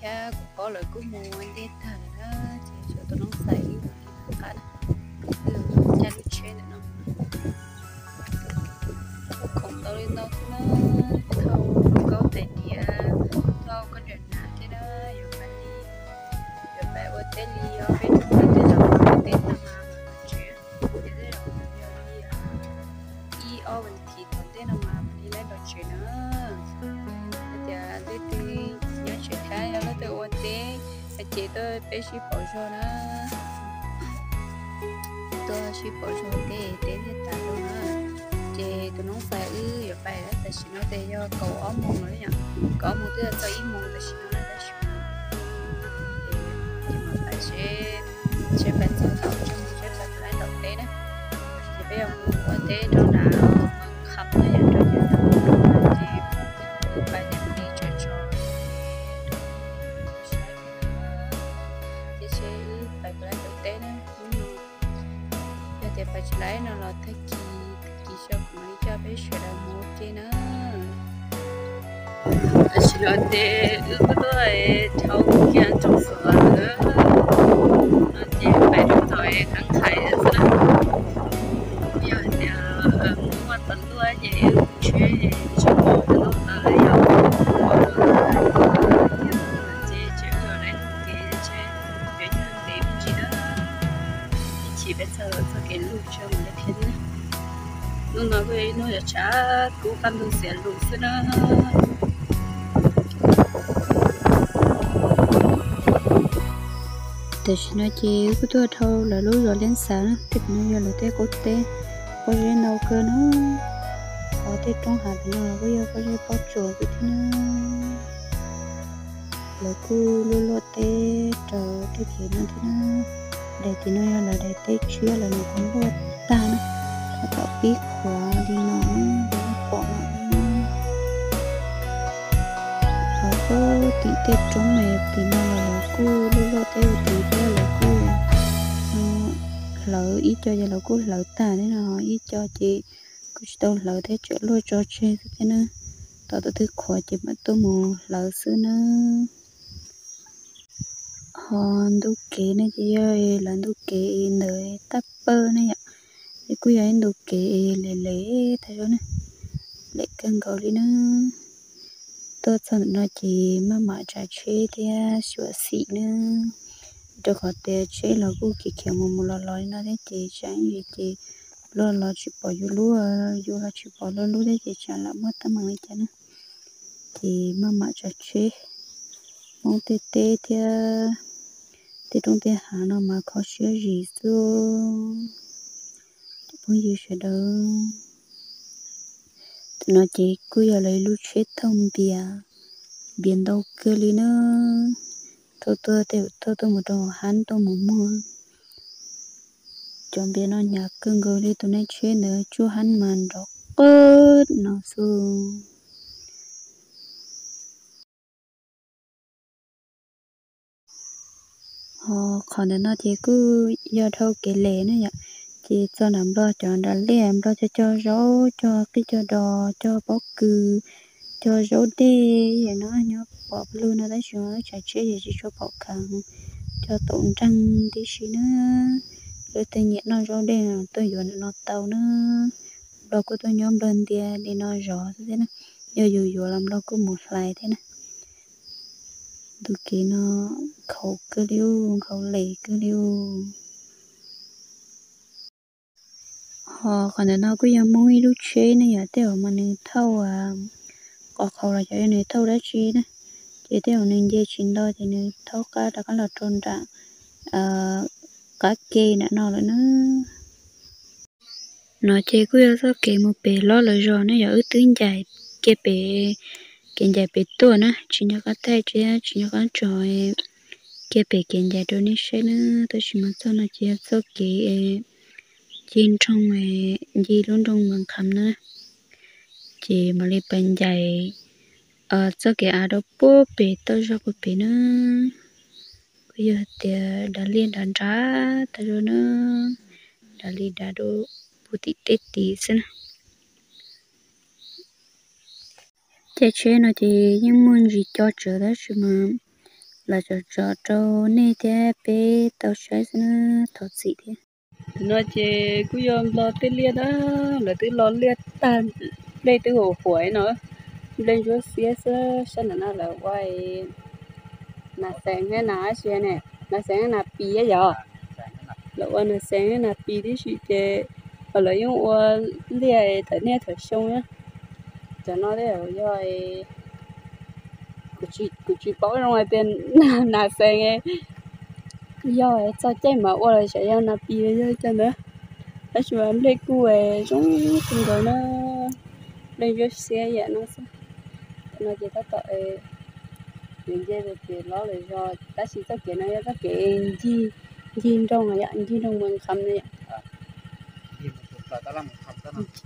Thiab kuv paub lawv kuj mus ua ntej tag lawm na, ces tshuav tus noob xais wb mus ib qab na, wb caij lub tsheb ntawm no. Khoom ntau li ntau xwb na, thauj kaub tais diav, thauj koj nram hnav thiab na, yuav pais li, yuav pais ua teb li os, peb tsoom haiv tej zaum ua teb tag mas mam los tsev, ces tej zaum yog li ib ob vas thiv tom ntej no mas mam li lawv los tsev na. Hais tias leej twg nyob tsev thiab yog leej twg ua teb, ces tuaj peb sib pauv zog na. Tuaj sib pauv zog teb, teb thiaj tas zoo na. Ces tus noob xais wb yuav pais lawm, tam sim no ces yog kaum ob moos lawm yom, kaum ob moos twb yuav txog ib moos tam sim no na, tab sis mas ces mam pais seb, seb pais txog thaum tsawg seb pais puas laib ntaus teb na. Ces peb yuav mus ua teb rau nram Moos Kham na, yog rau ces, ces wb pais ces peb tso tso saib, ces seb wb pais puas laib ntaus teb na. Hnub no yog tias pais tsis laib no los tag kis, tag kis xyoo kuv mam li coj peb sawv daws mus ua ke na. Tam sim no ces wb kuj tuaj dhau kiag tsoom Suav lawm, ces pais rau thaum qab nqhais xwb na. Yog hais tias muaj tas luaj ces wb tsheb tsis pom tas luaj tas lawm yom, ces tseem yog lawv lub kev tsheb, peb nyob ntev me ntsis na, ib chim peb txog txoj kev lug tsheb mus li thiab na. Hnub no kuj yog ib hnub yuav tshav kub qab ntug xiav lus xwb na. Tam sim no ces wb kuj tuaj dhau lawv lub zos Liab Xav na, tej no yog lawv tej qub teb, pob zeb ntau kawg na. Hos tej roob hav pem no los kuj yog pob zeb pob tsuas xwb thiab na. Lawv kuj luaj luaj teb rau tej kev no thiab na. Daim tim no yog lawv daim teb tshiab, lawv nws kuj luaj tag na, ho tom pib qhuav li no pom no. Ho puag tim tej roob tim no los lawv kuj luaj luaj teb ua tid thiab, lawv kuj hlawv, ib co ces lawv kuj hlawv tag thiab no, ib co ces kuj tsis tau hlawv thiab, tseem luaj tso tseg xwb thiab na. Tos tus twg qhuav ces mam tuaj mus hlawv xwb na. Ho ntu kev no ces yog lawv ntu kev ntawd tag pawg ne yom. Es kuj yog ib ntu kev lem lem tag zog na, lem kawg nkaus li na. Tuaj txog ntawm no ces maj mam tsav tsheb thiab xyuam xim na, rau qhov tias tsheb los kuj khiav khiav mus mus los los li no thiab ces tsam ib ntsis ces luag los tsis pom yus lub, yus los tsis pom luag lub thiab ces tsam lam muaj teeb meem li cas na. Ces maj mam tsav tsheb, Hmoob tej teb thiab tej roob tej hav no mas kho siab zis xwb. Cov phooj ywg sawv daws, tam no ces kuj yog lawv ib lub tsheb thauj npias, npias ntau kawg li na. Thauj tuaj tej thauj tuaj mus rau hab tuaj mus muag. Cov npias no hnyav kawg nkaus li, tus neeg tsheb ntawd tsuj hab mas nrov qwb no xwb. Ho qhov ntawm no ces kuj yog dhau kev lem na yom, ces txog nram Nplog cov nram liaj, Nplog cog cog zaub, cog qij cog dos, cog pob kws, cog zaub dej, no nyob pom pawg lug no tab sis wb tsav tsheb ces tsis tshua pom kheev, cog taum nreeg tib si na. Leej twg nyiam noj zaub dej tuaj yuav ntawm no tau na. Nplog kuj tuaj nyob Nplog ntiaj li no zov xwb thiab na, yog yus yuav los Nplog kuj mus hlais thiab na. Ntu kev no nkhaus kawg li, nkhaus lem kawg li. Ho qhov ntawm no kuj yog Hmoob ib lub tsheb ne yom, tej zaum mas nws thauj qhov qhaus los xyov yog nws thauj dab tsi na, ces tej zaum nws nce tsis nto ces nws thaub qab rov qab los rau nram qab ke nram no lawm na. No ces kuj yog txoj kev mus pem Hlob lawv zos ne yom, wb twb ncaim kiag pem, kev ncaim pem tuaj na, tsis nco qab thaij thiab tsis nco qab tso kiag pem kev ncaim rau nej saib na. Tab sis mas txoj no ces yog txoj kev ncig nroog, ncig lub nroog Moos Kham na, ces mam li pais ncaim txoj kev av rau puag pem toj zog puag pem na. Kuj yog tias dav liaj dav nrad tas zog na, dav li dav rau puag tim tej tid xwb na. Caij tsheb no ces yeej muaj ntsis co tsawv tab sis mas los tso tso rau nej thiab peb tau saib xwb na, thov txim thiab. No ces kuj yog Nplog tej liaj na, lawv twb lo liaj tag, nplej twb huam huam no, nplej ntsuab xiab xwb. Sab ntawm no lawv ua nas xees thiab nas dab tsi ne, nas xees thiab nas pis yom. Lawv ua nas xees thiab nas pis tib si ces, ho lawv yeej ua liaj thaum niaj thaum xyoo na. Cov no tej yog, kuv tsis paub zoo hais tias nas xees yog txog caij mas ua los xyov yog nas pis los yog cov ntawd. Tab sis mas nplej kuj zoo kawg nkaus na, nplej ntsuab xiab yam no xwb. No ces tab tom yuav nce pem lob lawm zos, tab sis txoj kev no yog txoj kev ncig, ncig nroog yom, ncig nroog Moos Kham no yom.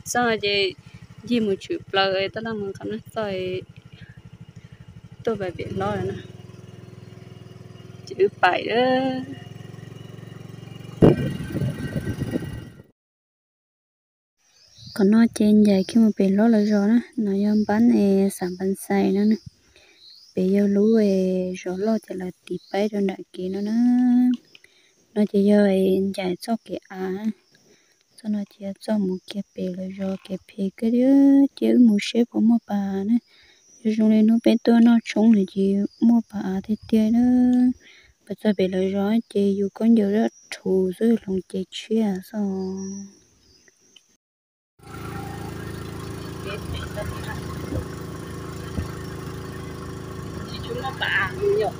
Txoj no ces ncig mus tshwm plaws Tab Laj Moos Kham na, txoj tuaj pem hlob na, ces wb pais. Qhov no ces ncaim kiag mus pem hlob lawv zos na, no yog npab es xav npab xais no na. Pem yog lub zos loj ces lawv tiv paib rau nram kev no na. No ces yog ncaim txoj kev av, txoj no ces yog txoj mus kiag pem lawv zos kev phem kawg li. Ces wb mus seb puas muaj pas av na. Yog zoo li hnub peb tuaj noj tshoob no ces muaj pas av tiag tiag na. Pas txog pem lawv zos ces yus khaub ncaws zaj rhuv xwb, hloov cev tshiab xwb. Tsis tshua muaj pas av yom.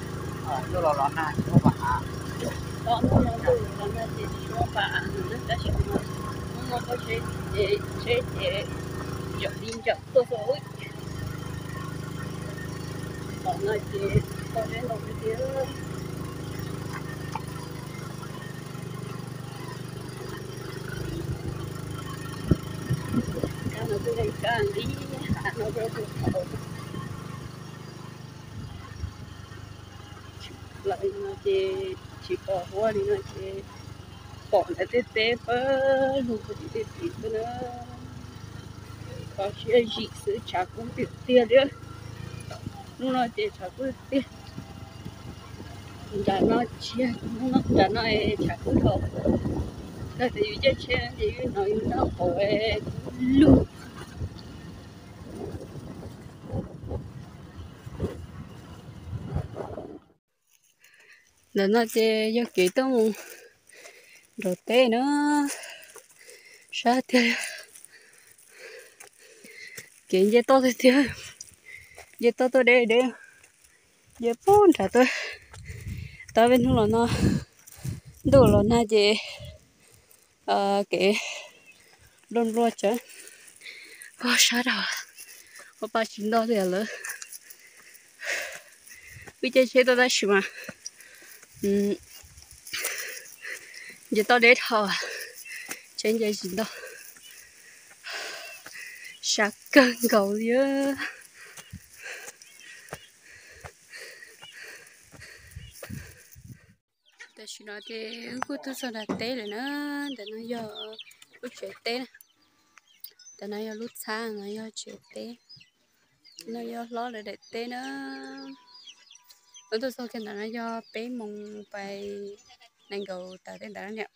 Los los nag tsis muaj pas av. Los nag ces tsis tshua muaj pas av, tab sis muaj muaj txoj tsheb, tsheb ces yam li ncaws tuaj xwb. Tom no ces txoj tsheb ntau tiag tiag. Kab no twb leej kab li hav no rau puag thaum lawm no ces tsis pom huab li no ces pom ntawm tej teb pab lug puag tim tej tim xwb na. Kho siab zim xwb, tshav kub tiag tiag li. Hnub no ces tshav kub tiag. Nram no tsis, nram no tshav kub dhau. Tag tias yus caij tsheb ces yus hnov yus nraub qaum kub lug. Ntawm no ces yog kev tuaj mus nram teb na, sab tiag. Kev nce toj tiag tiag, nce toj tuaj deb deb, nce puag nram tuaj. Tab peb hnub los no ntuj los nag ces kev nplua nplua tsawv. Sab dau, ua pa tsis nto li lawm. Wb caij tsheb tuaj tab sis mas nce toj deb dhau, tsheb nce tsis nto, sab kawg nkaus li. Tam sim no ces wb kuj tuaj txog nram teb lawm na. Ntawm no yog lub tsev teb na. Ntawm no yog lub txhab, no yog tsev teb. No yog hlob lawv daim teb na. Wb tuaj txog kiag ntawm no yog peb moos pais nees nkaum tas tej ntawd na niam.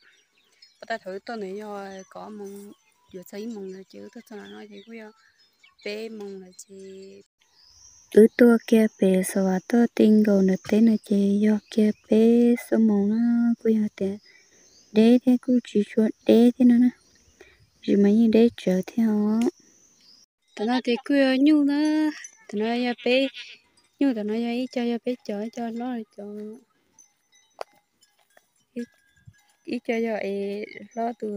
Pas tag thaum wb tuaj ntawd yog kaum ob moos, yuav txog ib moos lawm ces wb tuaj txog ntawm no ces kuj yog peb moos lawm ces wb tuaj kiag pem Xa Vas tuaj ti nkaus nram teb no ces yog kiag peb xuab moos na. Kuj yog tias deb thiab kuj tsis tshua deb thiab no na, tsis mas yeej deb tsawv thiab os. Tam no ces kuj yog nyuj na, tam no yog peb nyuj, tam no yog ib co, yog peb cov, ib co hlob cov, ib co yog es hlob tus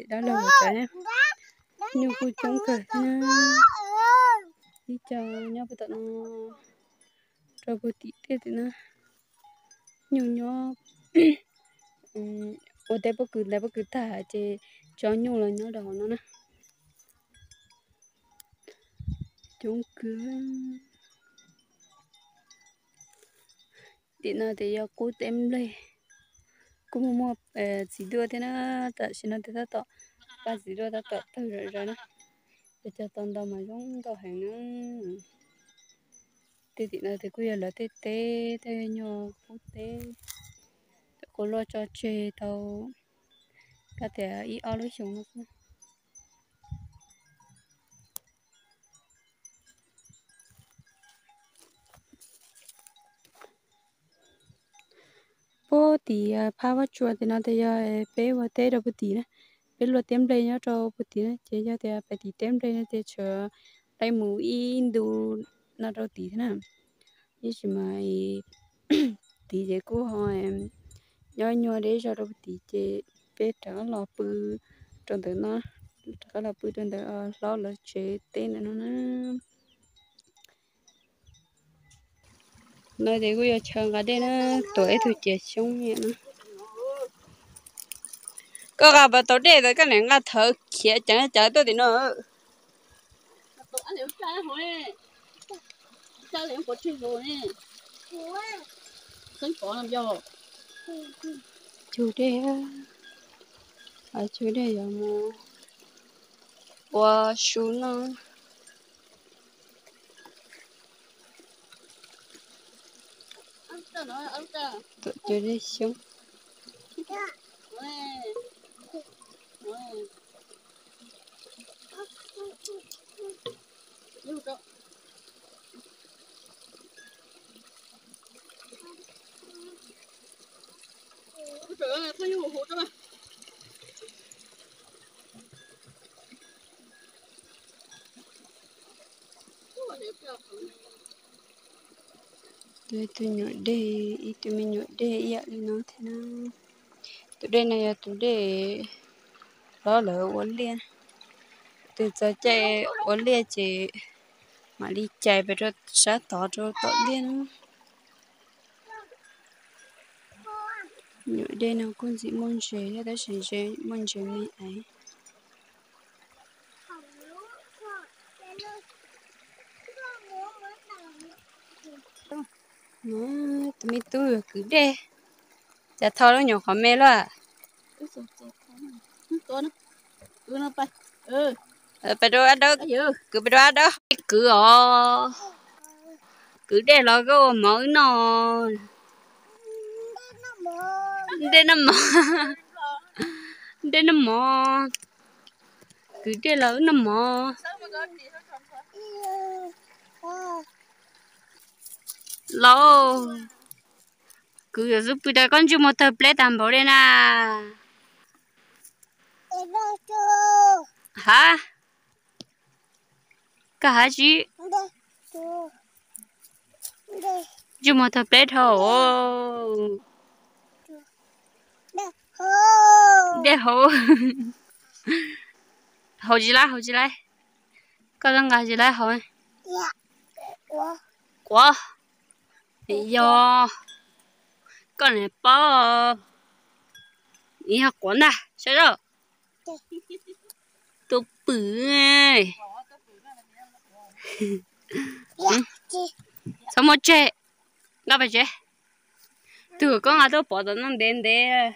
dab laug cov na. Nyuj kuj coob kawg thiab na. Ib co nyob puag tom no rau puag tim tej tim na. Nyuj nyob ua teb pob kws ntawd, pob kws tag ces tso nyuj los nyob rau hauv no na. Coob kawg. Tim no ces yog qub teb nplej, kuj muaj muaj txiv duaj thiab na. Tam sim no ces tab tom pab txiv duaj tab tom tawg zom zaws na. Cov cog tau ntau mas zoo nkauj heev na. Tej tim no ces kuj yog lawv tej teb, tej nyuag qub teb, tej qub luaj tso tseg tau kav tias ib ob lub xyoo no xwb. Puag tim phab Vaj Tsua tim no ces yog peb ua teb rau puag tim na, peb luaj teb nplej nyob rau puag tim na, ces yog tias pem tim teb nplej no ces tshuav dai mus ib ntu no rau tim thiab na. Tab sis mas tim ces kuj ho nyob nyuag deb zog rau puag tim ces peb rov qab los pw rau ntawm no, rov qab los pw rau ntawm hlob lawv tsev teb ntawm no na. No ces kuj yog chaw nqa dej na, tuam ib tug ciav xyoob no. Koj nqa pas tau dej ntawd koj niam nqa thawv khiav ceev ceev tuaj tim no. Cug dej, cug dej yuav mus ua su noj. Tuam cug dej xyoob. Tus me nyuam dej, ib tug me nyuam dej ib yam li no thiab na. Tus dej no yog tus dej hlob lawv ua liaj. Tus txog caij ua liaj ces mam li cais pes rau sab tod rau tom liaj na. Nyuam dej no kuj ntxim muaj ntses thiab tab sis ntshe muaj ntses me aiv. Tus me tub kwv dej, cas thau lub nyuam qhuav me luaj. Pais rau ab dawb, kwv pais rau ab dawb, kwv os. Kwv dej los koj ua mov wb noj. Dej noj mov, dej noj mov. Kwv dej los wb noj mov. Los, kwv yuav xub pw tau koj ntsej muag tawg pleb tag npaum li na. Hav, koj hav tsi? Ntsej muag tawg pleb dhau. Dej haus, haus tsis laib, haus tsis laib. Koj txhob nqa tsis laib haus. Quav, yog koj niam paub, yog quav ntag saib. Tus pwm, txhob muab tseg, nqa pais tsev. Tus koj nqa tuaj pov tom no ntev ntev.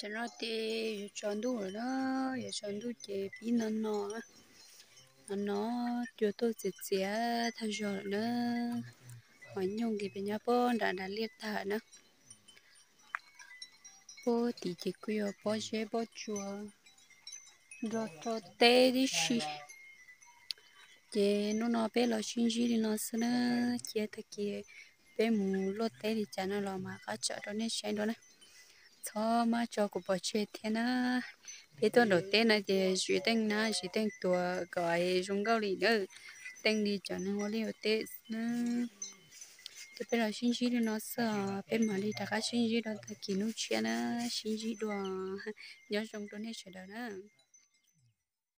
Tam no ces yuav tsaus ntuj lawm na, yuav tsaus ntuj ces pib no no, no no, cua tuaj txias txias tag zog lawm na. Hos nyooj ces peb nyob puag nram nram liaj tag na. Puag tim ces kuj yog pob zeb pob tsuas nrog rau teb tib si. Ces hnub no peb los sib ntsib li no xwb na, cia tag kis peb mus luaj teb li cas no los mam qab tso rau nej saib dua na. Txhob mab tso kuv pov tseg thiab na. Peb tuaj nraum teb no ces siv teej nab siv teej tuas kom zoo nkauj li na. Teej li cov neeg ua liaj ua teb xwb na. Ces peb los sib ntsib li no xwb os, peb mam li rov qab sib ntsib rau tag kis hnub tshiab na, sib ntsib dua. Nyob zoo rau nej sawv daws na.